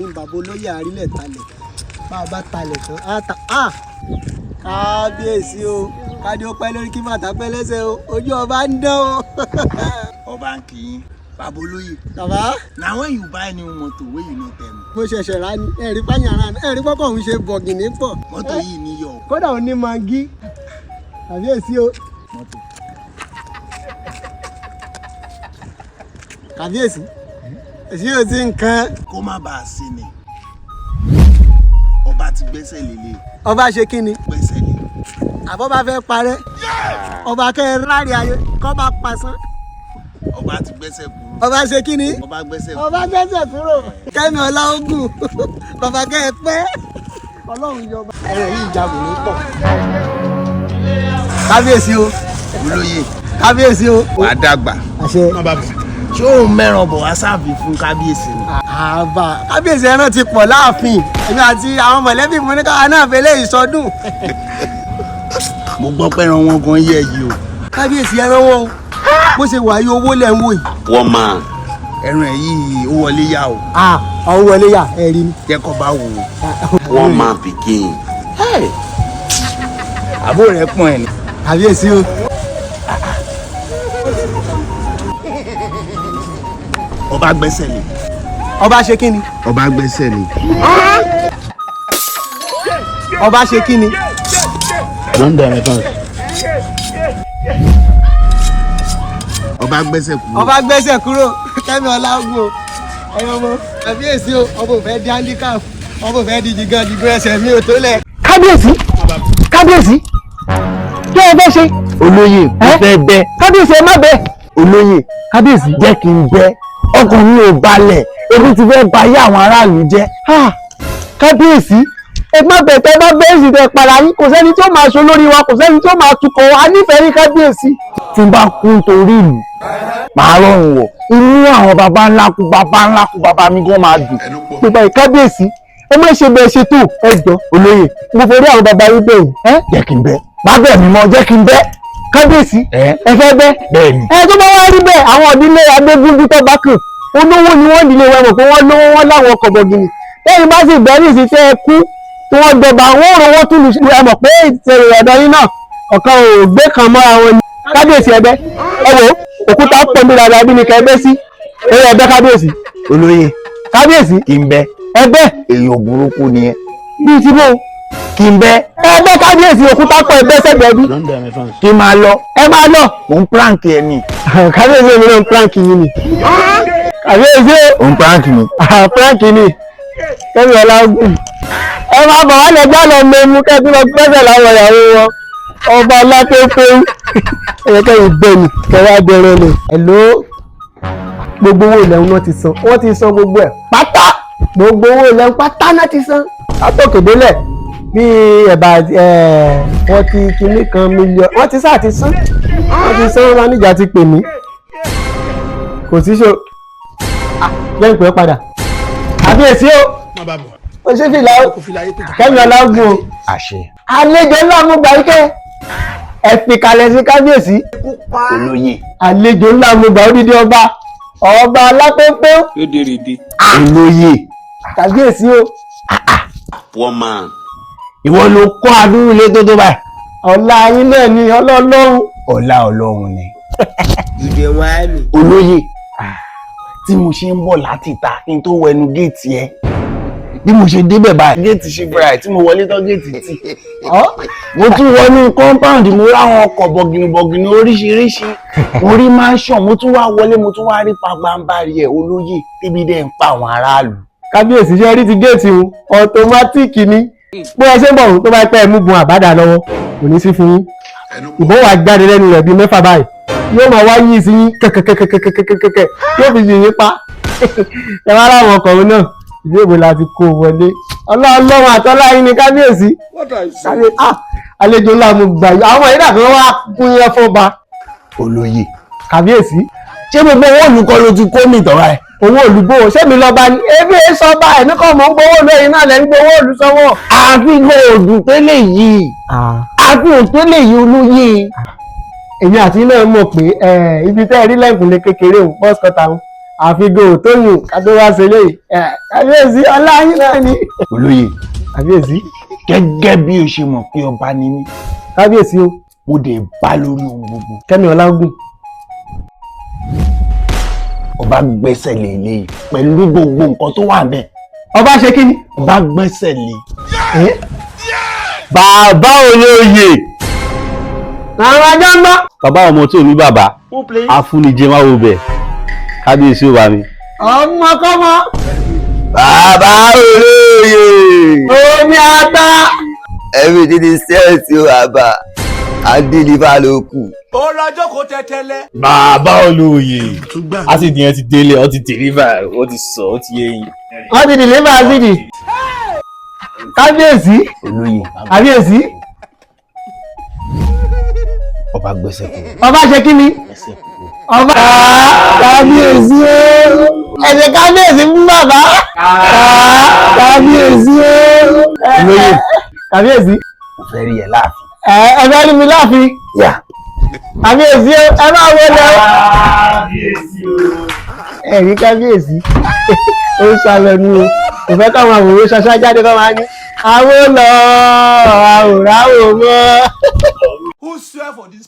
Èmi bàbá olóyè àrílẹ̀ talẹ̀, bá a bá talẹ̀ tán á ta á. Kábíyèsí o, kádé ó pẹ́ lórí, kí bàtà pẹ́ lẹ́sẹ̀ o, ojú ọba ń dán o. Ọba ń kì í, bàbá olóyè. Bàbá. Na when you buy new motor wey you no tell me. Mo ṣẹ̀ṣẹ̀ rà ní ẹ̀rí pààyàn ẹ̀rí pọ́kọ̀ ń ṣe bọ̀gìnì pọ̀. Mọ́tò yìí níyọ̀ o. Kódà ó ní mangi, kàbíyèsí o. Mọ́tò. Kàbíyèsí, èsì yóò ti nǹkan. Kó má bàa sí ni, ọba ti gbẹ́sẹ̀ lélẹ̀. Ọba ṣe kí ni? Gbẹ́sẹ̀ lé. Àbọ̀bá fẹ́ parẹ́, ọba kẹ́ ẹ rárí ayé kọ́ bá pasán. Ọba ti gbẹ́sẹ̀ kúrò. Ọba ṣe kí ni? Ọba gbẹ́sẹ̀ kúrò. Ọba gbẹ́sẹ̀ kúrò. Kẹ́mi ọláògùn, bàbá kẹ́ ẹ pẹ́, ọlọ́run yọba. Ẹ̀rọ yìí ìjàmbù ló pọ̀. Kábíyèsí o. Olóyè. Kábíyèsí o. Wàá dàgbà. Àṣẹ. Ṣé òun mẹ́ràn bọ̀ wá sáàbì fún kábíyèsí ni? Àbá kábíyèsí, ẹran ti pọ̀ láàfin. Èmi àti àwọn mọ̀lẹ́bí mo ní káwa náà fẹ́ ìsọdún. Mo gbọ́ pẹ́ran wọn gan yẹ yìí o. Kábíyèsí, ẹran wọn o, bó ṣe wà yí, owó lẹ̀ ń wò yìí. Wọ́n máa. Ẹran ẹ̀ yìí, ó wọlé yá o. Àwọn wọlé yà, ẹ rí ni. Jẹ́ kó bá wò ó. One man pikin. Hey. Àbúrò rẹ̀ pọ̀n ẹ̀ ni. Kábíyèsí o. Ọba gbẹ́sẹ̀ lé. Ọba ṣe kí ni? Ọba gbẹ́sẹ̀ lé. Ọba ṣe kí ni? Don die my fans. Ọba gbẹ́sẹ̀ kúrò. Ọba gbẹ́sẹ̀ kúrò. Kẹ́mi ọlágùn o, ẹ̀yin ọmọ kábíyèsí o, ọba ò fẹ́ di handicap, ọba ò fẹ́ di jìgàn jìgàn, ẹsẹ̀ mi ò tó lẹ̀. Kábíyèsí, kábíyèsí, kí ẹ fẹ́ ṣe? Olóyè, mo fẹ́ bẹ́. Kábíyèsí, ẹ má bẹ́. Olóyè. Kábíyèsí. Jẹ́ kí n bẹ́, ọkàn mi ò balẹ̀, ebi ti fẹ́ ba ayé àwọn aráàlú jẹ́. Ah, kábíyèsí, ẹ má bẹ̀. Tẹ́ bá bẹ́ẹ̀ sì tẹ́ para yín, kò sẹ́ni tí ó máa ṣe olórí wa, kò sẹ́ni tí ó máa tukọ̀ wa. A nífẹ̀ẹ́ ní kábíyèsí. Tí n bá kú nítorí ìlú, màá rọrùn wọ̀. Inú àwọn baba ńlá kú baba ńlá kú baba mi gan máa dùn. Gbogbo ẹ̀, kábíyèsí, ẹ má ṣe bẹ́ẹ̀ ṣe tó. Ẹ jọ, olóyè, mo forí àwọn baba yín bẹ̀ yìí. Ẹ́. Jẹ́ kí n bẹ́, má bẹ̀ mí mọ́, jẹ́ kí n bẹ́. Kábíyèsí, ẹ. Ẹ fẹ́ bẹ́? Bẹ́ẹ̀ ni. Ẹ tó bá wá rí bẹ́ẹ̀, àwọn ìdílé Adégúndú tó bá kàn, olówó ni wọ́n. Ìdílé wọn mọ̀ pé wọ́n lówó, wọ́n láwọn ọkọ̀ bọ̀gìnì. Lẹ́yìn bá sì bẹ́ẹ̀ nìsí tẹ́ ẹ kú tí wọ́n jọba, wọ́n rò wọ́n tún lù. Ẹ mọ̀ pé ìṣẹ̀lẹ̀ ọ̀dọ́ yín náà, ọ̀kan ò gbé kan mọ́ra wọn ni. Kábíyèsí, ẹbẹ́, ẹ wo òkúta pọ̀ mí dáadáa bí ni kẹ́ ẹ bẹ́ sí ẹ. Ẹbẹ́, kábíyèsí. Olóyè. Kábíyèsí. Kí n bẹ́? Ẹbẹ́. Èèyàn burúkú ni ẹ. Bíi ti bó? Kí n bẹ́. Ẹbẹ́, kábíyèsí, òkúta pọ̀, ẹbẹ́ sẹ́gbẹ̀ẹ́ bí. Don die my fans. Kí n máa lọ? Ẹ máa lọ. Mò ń prank ẹ ni. Kábíyèsí, èmi náà ń prank yín ni, kábíyèsí. Ò ń prank mi. Prank ni. Kẹ́mi ọlágùn, ẹ máa bọ̀ wá lẹ́gbẹ́ lọ mẹ́mú kẹ́kí lọ gbẹ́sẹ̀ láwọn ìyàwó wọn. Ọba alápẹ́pẹ́, ẹ̀yẹ kẹ́yìn bẹ́ẹ̀ ni kẹwàá bẹ̀rẹ̀ ni. Hello, gbogbo owó ilẹ̀ wọn ti san, wọ́n ti san gbogbo ẹ̀ pátá, gbogbo owó ilẹ̀ pátá náà ti san látòkè délẹ̀, bíi ẹ̀bà wọ́n ti kinní kan mílíọ̀nù, wọ́n ti sáà ti san, wọ́n ti san. Máníjà ti pè mí, kò sí ṣo jẹ́ ìpè padà. Àbíyèsí o, o ṣe fìlà o, kẹ́mi ọlágùn o. Àṣẹ. Àlejò ńlá mú gbà wíkẹ́ ẹ fi kalẹ̀ sí, kábíyèsí. Olóyè. Àlejò ńlá mú gbà, odidi ọba, ọba alápẹ́pẹ́. Rédèrèdè. Olóyè. Kábíyèsí o. One man. Ìwọ ló kọ́ adúrú ilé tó tó báyìí? Ọ̀la yín náà ni, ọlọ́ọ̀lọ́hún. Ọlá Ọlọ́run ni. You dey whine me. Olóyè, tí mo ṣe ń bọ̀ láti ìta, kí n tó wẹnu géètì ẹ, bí mo ṣe débẹ̀ báyìí, géètì ṣe fúnra ẹ̀. Tí mo wọlé tán, géètì tì. Mo tún wọnú compound, mo ráwọn ọkọ̀ bọ̀gìnìbọ̀gìnì oríṣiríṣi, mo rí mansion, mo tún wá wọlé, mo tún wá rí pagbáǹbarì ẹ̀. Olóyè, tébi dẹ̀ ń pa àwọn aráàlú. Kábíyèsí, ṣe rí ti géètì o, automatic ni. Bó ẹ ṣe ń bọ̀, tó bá pẹ́ ẹ mú gun àbádà lọ́wọ́, kò ní sí fún yín. Ìbọn wà jáde lẹ́nu rẹ̀ bíi mẹ́fà báyìí, yóò máa wá yí sí yín kẹ̀kẹ̀kẹ̀kẹ̀kẹ̀kẹ̀, yóò fi yìn yín pa. Ẹ wá láwọn ọkọ̀ òun náà, ìlú èbó la ti kó wọlé. Ọlọ́run àtọ́lá yín ni, kábíyèsí. Àlejò ńlá mo gbà yìí, àwọn ìdá kan wá kún yẹn fọba. Olóyè. Kábíyèsí. Ṣé gbogbo owó olùkọ́ ló ti kó mi tọ́ra ẹ̀? Owó olùgbò, ṣé mi lọ́ba ni? Ebi sọba, ẹ̀mí kọ́ mọ̀ ń gbowó lóyìn náà, lẹ́ ń gbowó olùsọ́wọ́. Àfi òdùn tẹ́lẹ̀ yìí, àfi òtẹ́lẹ̀ yìí, olóyè. Èmi àti iná mọ̀ pé ibi tẹ́ ẹ rí lẹ́kùnlé kékeré òun, bọ́ọ̀sì kọ́ta òun, Àfigò tó yùn ká tó wá ṣe léyìí. Kábíyèsí, ọlá yín náà ni. Olóyè. Kábíyèsí. Gẹ́gẹ́ bí o ṣe mọ̀ pé ọba ni mí. Kábíyèsí o. Mo dẹ̀ bá lórí ohun gbogbo. Kẹ́mi Ọlágùn. Ọba gbẹ́sẹ̀ lé eléyìí pẹ̀lú gbogbo nǹkan tó wà bẹ́ẹ̀. Ọba ṣe kí ni? Ọba gbẹ́sẹ̀ lé. Bàbá olóyè. Àwọn ajá ń bá. Bàbá ọmọ tí ò ní bàbá, afúnijẹ máa wo bẹ̀, kábíyèsí ò bá mi. Ọmọkọ́mọ. Bàbá olóyè. Omi ata. Everything is set o bàbá. Adédìfà ló kù. Ó lọ jókòó tẹ́tẹ́lẹ̀. Bàbá olóyè, ásìdì yẹn ti délé, ó ti deliver, ó ti sọ, ó ti yé yín. Wọ́n ti deliver ásìdì. Kábíyèsí. Olóyè. Kábíyèsí. Ọba gbẹ́sẹ̀ kúrò. Ọba ṣe kí ni? Gbẹ́sẹ̀ kúrò. Ọba. Kábíyèsí o. Ẹ̀sẹ̀ kábíyèsí fún bàbá. Kábíyèsí o. Olóyè. Kábíyèsí. Mo fẹ́ rí ẹ láàfin. Ẹ fẹ́ rí mi láàfin. Yà. Kábíyèsí o, ẹ máa wọlé o. Kábíyèsí o. Ẹ̀rí kábíyèsí ó ń ṣàlẹ̀nu o, kò fẹ́ káwọn àwòrán ṣaṣá jáde kọ́ máa ní àwọn lọ àwòrán àwò mọ́. Who swear for this